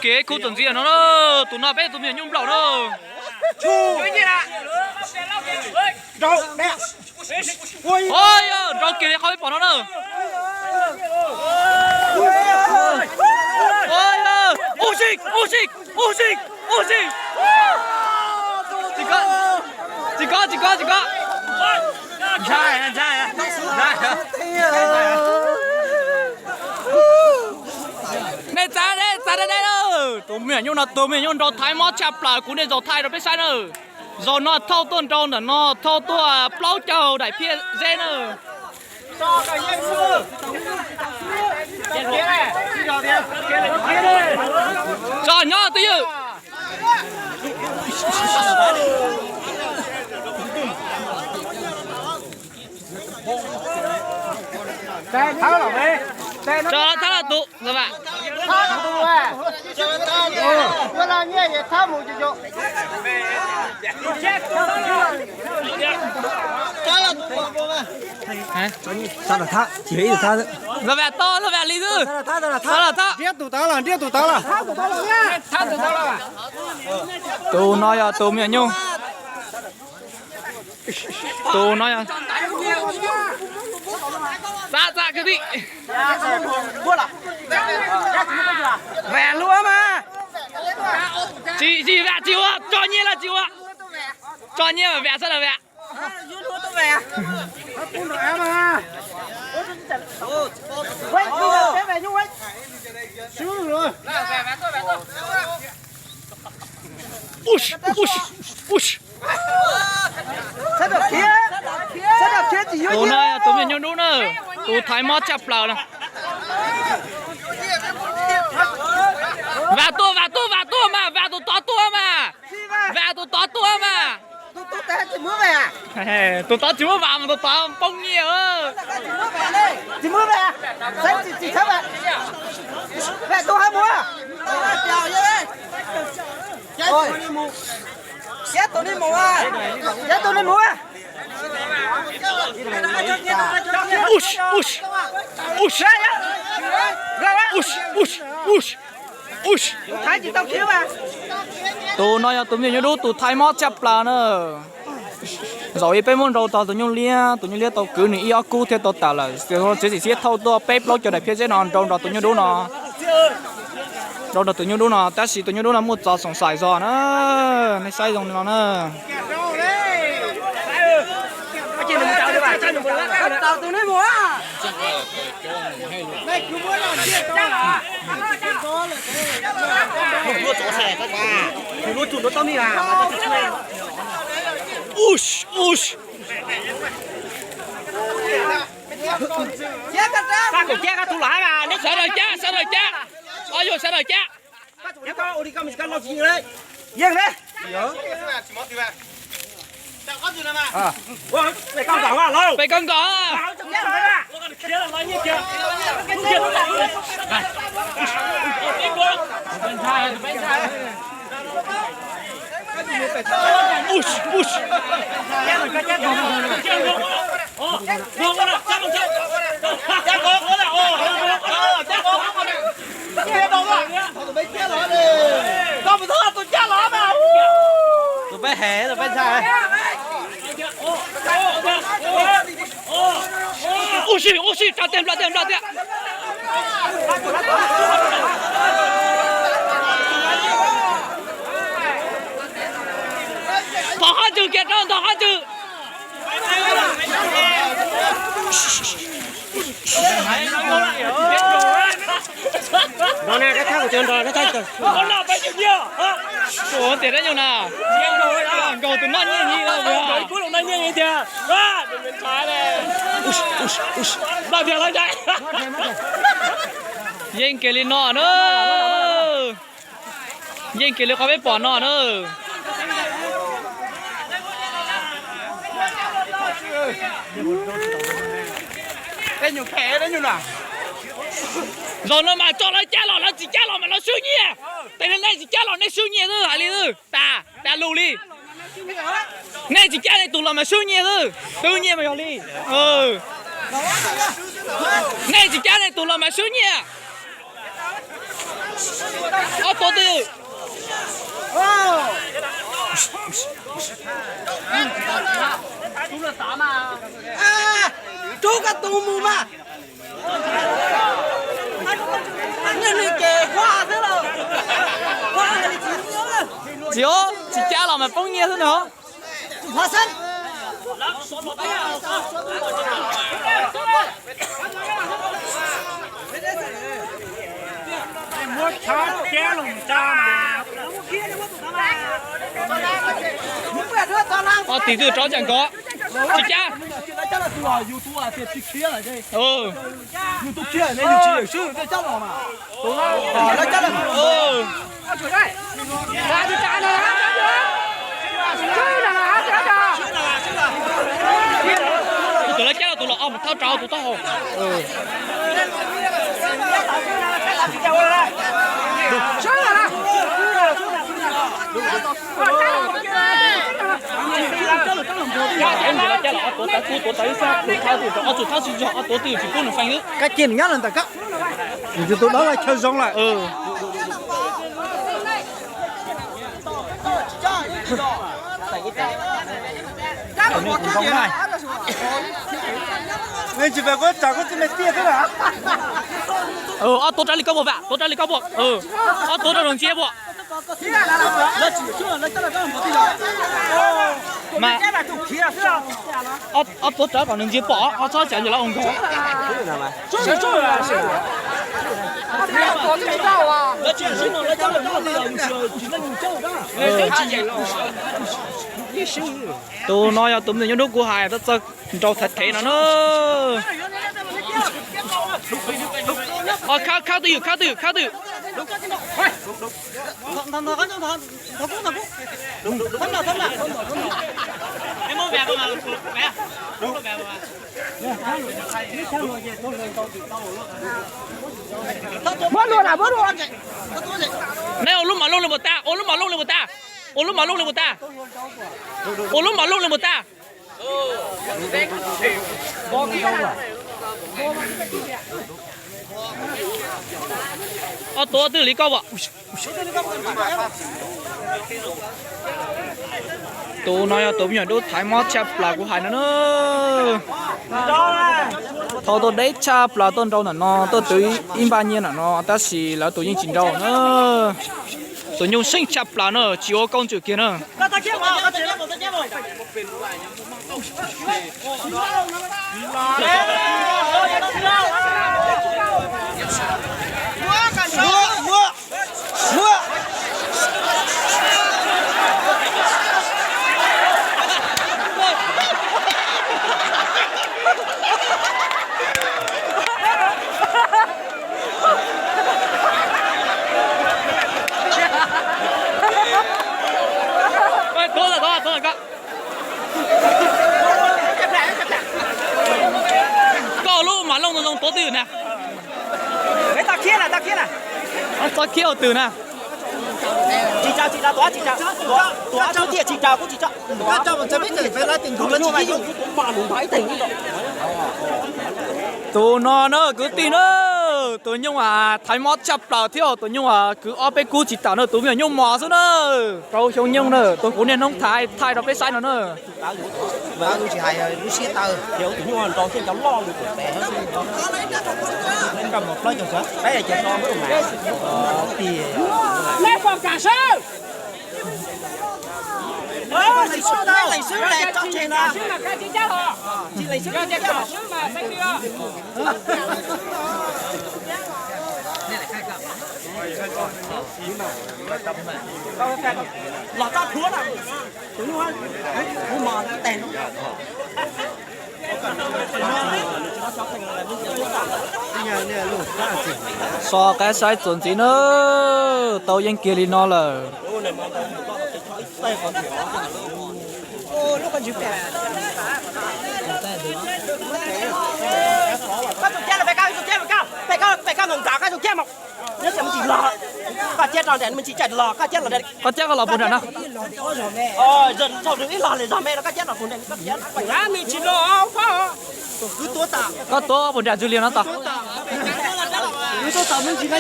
Kev kub txom ntxiv no na, tus no peb tus me nyuam nyuj nplaum na. Nrau kiag li qhov peb pom no na. Ub si, ub si, ub si, ub si. Tsis kov, tsis kov, tsis kov. Nej txav, nej txav deb deb na. Tus me nyuam nyuj no, tus me nyuam nyuj nrau thaij mob tshaj plaws, kuv niaj zaus thaij rau peb saib na. Zaum no thauj tuaj nrau ntawm no, thauj tuaj plaub caug daim phiaj zeb na. Tso nyob twj ywm. Tso thab tus, los vam tau, los vam li xwb. Los thab. Ntiab tus tod los, ntiab tus tod los. Tus no yog tus me nyuam nyuj. Tus no yog, txav txav kwv tij. Vam luaj mas. Tsis, tsis vam tsis ua, tso nyiaj los tsis ua. Tso nyiaj mas vam xwb los vam. Tus no yog tus me nyuam nyuj dub na, tus thaiv mob tshaj plaws na. Vam tuaj, vam tuaj, vam tuaj mas, vam tus tod tuaj mas. Vam tus tod tuaj mas. Tus tod tsis muab vam mas tus tod poob nyiaj. Tus no yog tus me nyuam nyuj dub tus thaiv mob tshaj plaws na. Zaum ib peb muab nrau tau tus nyuj liab, tus nyuj liab tau kwv nws ib ob kub thiaj tau tawm lawm. Txiav txim siab thauj tuaj peb plaub caug daim phiaj zeb no nrau nrog tus nyuj dub no. Nrau nrog tus nyuj dub no, tab sis tus nyuj dub no muaj txoj xoom xaim zog na. Nej saib zoo li no na. Sawv daws cab, sawv daws cab. Ob yawg sawv daws cab. Yeej ne. Pem koj nkaus. Tus peb hem, tus peb ntshai. Ua si, ua si, tsa tej nplaj, tej nplaj tiag. Nthov qhov ntswg kiag rau, nthov qhov ntswg. Tias dab nyuag na, nkaus tus noj nyiaj nyiv. Yeej kiag li no na. Yeej kiag li qhov peb pom no na. Zaum no mas tso lawv cab los, lawv tsis cab los mas lawv swb nyiaj. Tej no nej tsis cab los nej swb nyiaj xwb, hais li xwb, tas, tas lus li. Nej tsis cab nej tus los mas swb nyiaj xwb, twb nyiaj mas yog li. Nej tsis cab nej tus los mas swb nyiaj. Ob tuav twj ywm. Rub koj tus mus mas. Txiv, tsis cab los mas poob nyiaj xwb no. Ob tim twj ywm rov tsam nkov. Tsis cab. Tus lawv cab los tus los ob mus thawb rau tus taub hau. Ob tug lawv cab los ob tuav tawv kub tuav tawv ib sab, tus thawb tus rau ob tug thawb tsis zog, ob tuav twj ywm tsis pub nws feej xwb. Kab cia nws nyob lawm ntawm kab. Nws tus tub lawv ua chaw zoo lawm. Tsis pom kuv tsam kuv txiv me tiaj xwb na. Ob tuav raws li koj puas vam, tuav raws li koj puas. Ob tuav rau nws ntsia puas. Mas ob tuav rawv kom nws ntsia pom, ob txhob cawm nws los ua nkaus. Tus no yog tus me nyuam nyob nrub kuv hais txawj nrau thev thev no na. Khawb, khawb twj ywm, khawb twj ywm, khawb twj ywm. Muab lua na, muab lua. Neb ua lub mos looj li puas tag, ua lub mos looj li puas tag, ua lub mos looj li puas tag, ua lub mos looj li puas tag. Ob tuav twj ywm li koj puas. Tus no yog tus me nyuam dub thaiv mob tshaj plaws kuv hais no na. Thaum tuaj deb tshaj plaws tuaj nrau ntawm no, tuaj twv ib npaj nyiaj ntawm no tab sis lawv tus yeej tsis nrau na. Tus nyuj seej tshaj plaws na, tsis ua kauj ntswm kiag na. Koj lub mas looj zoo zoo tuav twj ywm na. Txhob khiab ua twg na. Tus no na kwv tij na, tus nyuj thaiv mob tshaj plaws thiab tus nyuj kwv ob peb kub tsis tawm na, tus me nyuam nyuj mos xwb na. Rau xyoo nyoog na, tus kuv niaj hnub thaiv thaij rau peb saib no na. So qaib saib txuas ntxiv na, tau yeej kiag li no lawm. Koj cab los puag nram no. Koj tuav puag nram ntxwg liag no tod.